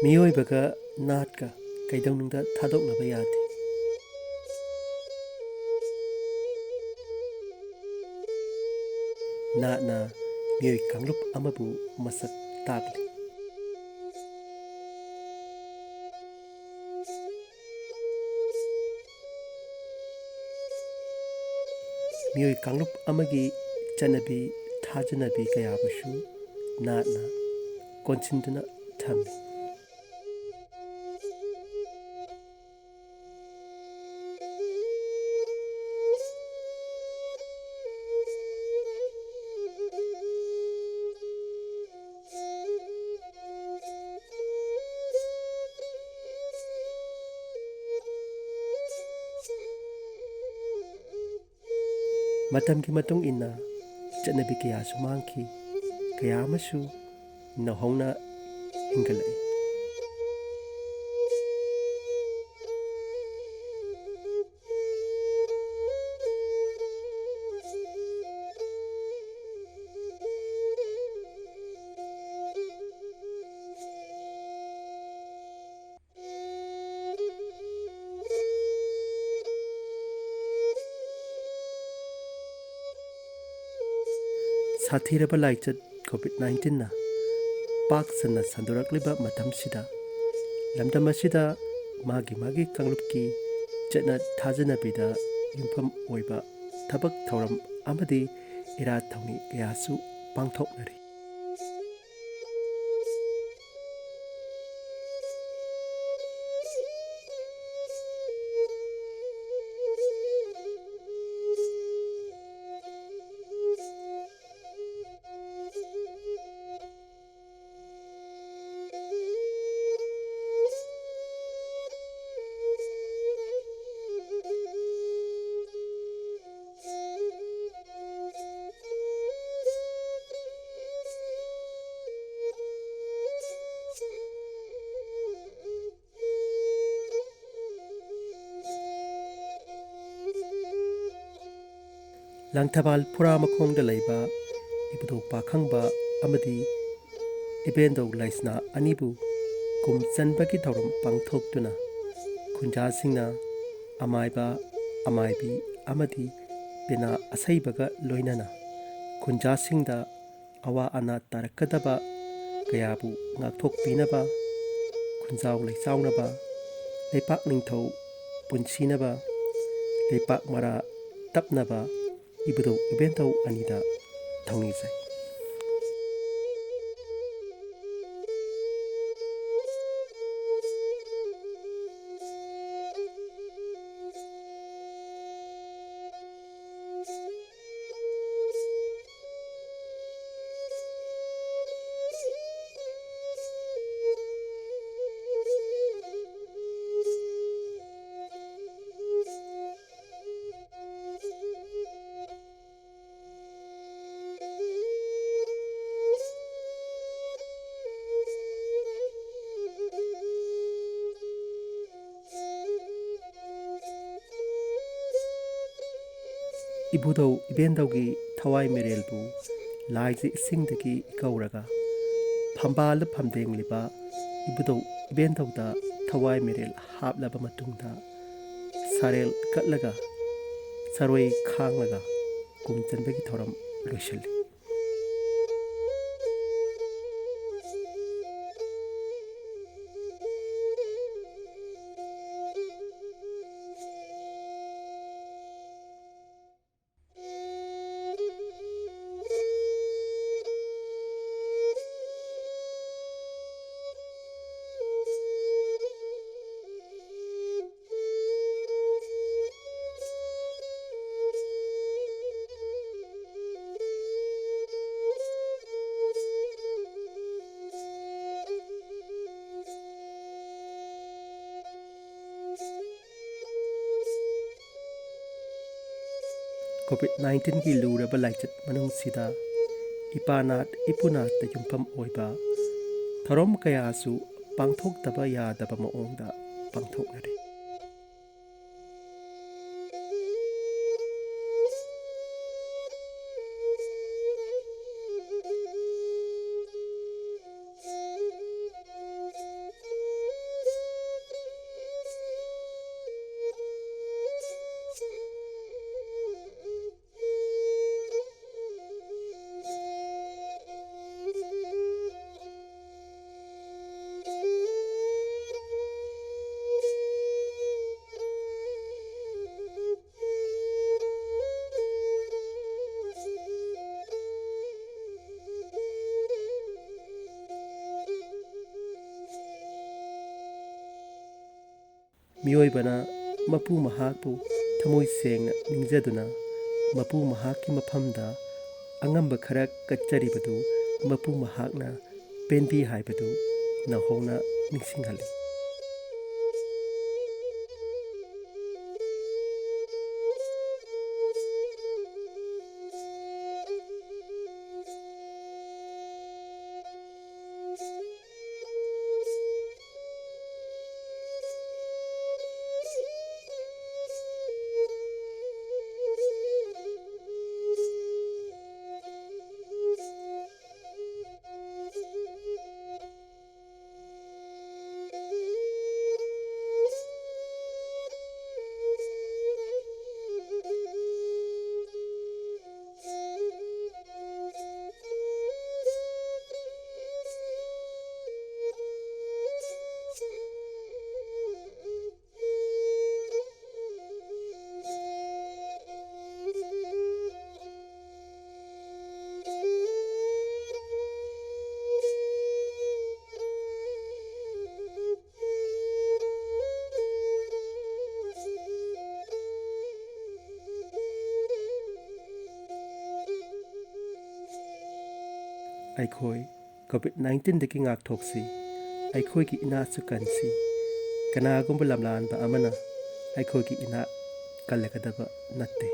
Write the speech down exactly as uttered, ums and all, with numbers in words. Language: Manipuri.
ꯃꯤꯑꯣꯏꯕꯒ ꯅꯥꯠꯀ ꯀꯩꯗꯧꯅꯨꯡꯗ ꯊꯥꯗꯣꯛꯅꯕ ꯌꯥꯗꯦ꯫ ꯅꯥꯠꯅ ꯃꯤꯑꯣꯏ ꯀꯥꯡꯂꯨꯞ ꯑꯃꯕꯨ ꯃꯁꯛ ꯇꯥꯛꯂꯤ꯫ ꯃꯤꯑꯣꯏ ꯀꯥꯡꯂꯨꯞ ꯑꯃꯒꯤ ꯆꯠꯅꯕꯤ, ꯊꯥꯖꯅꯕꯤ ꯀꯌꯥꯕꯨꯁꯨ ꯅꯥꯠꯅ ꯀꯣꯟꯁꯤꯟꯗꯨꯅ ꯊꯝꯃꯤ꯫ ꯃꯇꯝꯒꯤ ꯃꯇꯨꯡ ꯏꯟꯅ ꯆꯠꯅꯕꯤ ꯀꯌꯥꯁꯨ ꯃꯥꯡꯈꯤ, ꯀꯌꯥ ꯑꯃꯁꯨ ꯅꯧꯍꯧꯅ ꯍꯤꯡꯒꯠꯂꯛꯏ꯫ ꯁꯥꯊꯤꯔꯕ ꯂꯥꯏꯆꯠ ꯀꯣꯚꯤꯗ ꯅꯥꯏꯟꯇꯤꯟꯅ ꯄꯥꯛ ꯁꯟꯅ ꯁꯟꯗꯣꯔꯛꯂꯤꯕ ꯃꯇꯝꯁꯤꯗ, ꯂꯝꯗꯝ ꯑꯁꯤꯗ ꯃꯥꯒꯤ ꯃꯥꯒꯤ ꯀꯥꯡꯂꯨꯞꯀꯤ ꯆꯠꯅ ꯊꯥꯖꯅꯕꯤꯗ ꯌꯨꯝꯐꯝ ꯑꯣꯏꯕ ꯊꯕꯛ ꯊꯧꯔꯝ ꯑꯃꯗꯤ ꯏꯔꯥꯠ ꯊꯧꯅꯤ ꯀꯌꯥꯁꯨ ꯄꯥꯡꯊꯣꯛꯅꯔꯤ꯫ ꯂꯪꯊꯕꯥꯜ ꯐꯨꯔꯥ ꯃꯈꯣꯡꯗ ꯂꯩꯕ ꯏꯕꯨꯙꯧ ꯄꯥꯈꯪꯕ ꯑꯃꯗꯤ ꯏꯕꯦꯟꯗꯧ ꯂꯩꯁꯅꯥ ꯑꯅꯤꯕꯨ ꯀꯨꯝ ꯆꯟꯕꯒꯤ ꯊꯧꯔꯝ ꯄꯥꯡꯊꯣꯛꯇꯨꯅ ꯈꯨꯟꯖꯥꯁꯤꯡꯅ ꯑꯃꯥꯏꯕ, ꯑꯃꯥꯏꯕꯤ ꯑꯃꯗꯤ ꯄꯦꯅꯥ ꯑꯁꯩꯕꯒ ꯂꯣꯏꯅꯅ ꯈꯨꯟꯖꯥꯁꯤꯡꯗ ꯑꯋꯥ ꯑꯅꯥ ꯇꯥꯔꯛꯀꯗꯕ ꯀꯌꯥꯕꯨ ꯉꯥꯛꯊꯣꯛꯄꯤꯅꯕ, ꯈꯨꯟꯖꯥꯎ ꯂꯩꯆꯥꯎꯅꯕ, ꯂꯩꯄꯥꯛ ꯅꯤꯡꯊꯧ ꯄꯨꯟꯁꯤꯅꯕ, ꯂꯩꯄꯥꯛ ꯃꯔꯥ ꯇꯞꯅꯕ ꯏꯕꯨꯙꯧ ꯏꯕꯦꯟꯙꯧ ꯑꯅꯤꯗ ꯊꯧꯅꯤꯖꯩ꯫ ꯏꯕꯨꯙꯧ ꯏꯕꯦꯟꯙꯧꯒꯤ ꯊꯋꯥꯏ ꯃꯤꯔꯦꯜꯕꯨ ꯂꯥꯏꯖ ꯏꯁꯤꯡꯗꯒꯤ ꯏꯀꯧꯔꯒ ꯐꯝꯕꯥꯜꯗ ꯐꯝꯗꯦꯡꯂꯤꯕ ꯏꯕꯨꯙꯧ ꯏꯕꯦꯟꯙꯧꯗ ꯊꯋꯥꯏ ꯃꯤꯔꯦꯜ ꯍꯥꯞꯂꯕ ꯃꯇꯨꯡꯗ, ꯁꯥꯔꯦꯜ ꯀꯠꯂꯒ, ꯆꯔꯣꯏ ꯈꯥꯡꯂꯒ ꯀꯨꯝ ꯆꯟꯕꯒꯤ ꯊꯧꯔꯝ ꯂꯣꯏꯁꯤꯜꯂꯤ꯫ ꯀꯣꯚꯤꯗ ꯅꯥꯏꯟꯇꯤꯟꯒꯤ ꯂꯨꯔꯕ ꯂꯥꯏꯆꯠ ꯃꯅꯨꯡꯁꯤꯗ ꯏꯄꯥꯅꯥꯠ ꯏꯄꯨꯅꯥꯠꯇ ꯌꯨꯝꯐꯝ ꯑꯣꯏꯕ ꯊꯧꯔꯝ ꯀꯌꯥꯁꯨ ꯄꯥꯡꯊꯣꯛꯇꯕ ꯌꯥꯗꯕ ꯃꯑꯣꯡꯗ ꯄꯥꯡꯊꯣꯛꯅꯔꯤ꯫ ꯃꯤꯑꯣꯏꯕꯅ ꯃꯄꯨ ꯃꯍꯥꯛꯄꯨ ꯊꯃꯣꯏ ꯁꯦꯡꯅ ꯅꯤꯡꯖꯗꯨꯅ ꯃꯄꯨ ꯃꯍꯥꯛꯀꯤ ꯃꯐꯝꯗ ꯑꯉꯝꯕ ꯈꯔ ꯀꯠꯆꯔꯤꯕꯗꯨ ꯃꯄꯨ ꯃꯍꯥꯛꯅ ꯄꯦꯟꯕꯤ ꯍꯥꯏꯕꯗꯨ ꯅꯧꯍꯧꯅ ꯅꯤꯡꯁꯤꯡꯍꯜꯂꯤ꯫ ꯑꯩꯈꯣꯏ ꯀꯣꯚꯤꯗ ꯅꯥꯏꯟꯇꯤꯟꯗꯒꯤ ꯉꯥꯛꯊꯣꯛꯁꯤ, ꯑꯩꯈꯣꯏꯒꯤ ꯏꯅꯥꯠꯁꯨ ꯀꯟꯁꯤ꯫ ꯀꯅꯥꯒꯨꯝꯕ ꯂꯝꯂꯥꯟꯕ ꯑꯃꯅ ꯑꯩꯈꯣꯏꯒꯤ ꯏꯅꯥꯠ ꯀꯜꯂꯒꯗꯕ ꯅꯠꯇꯦ꯫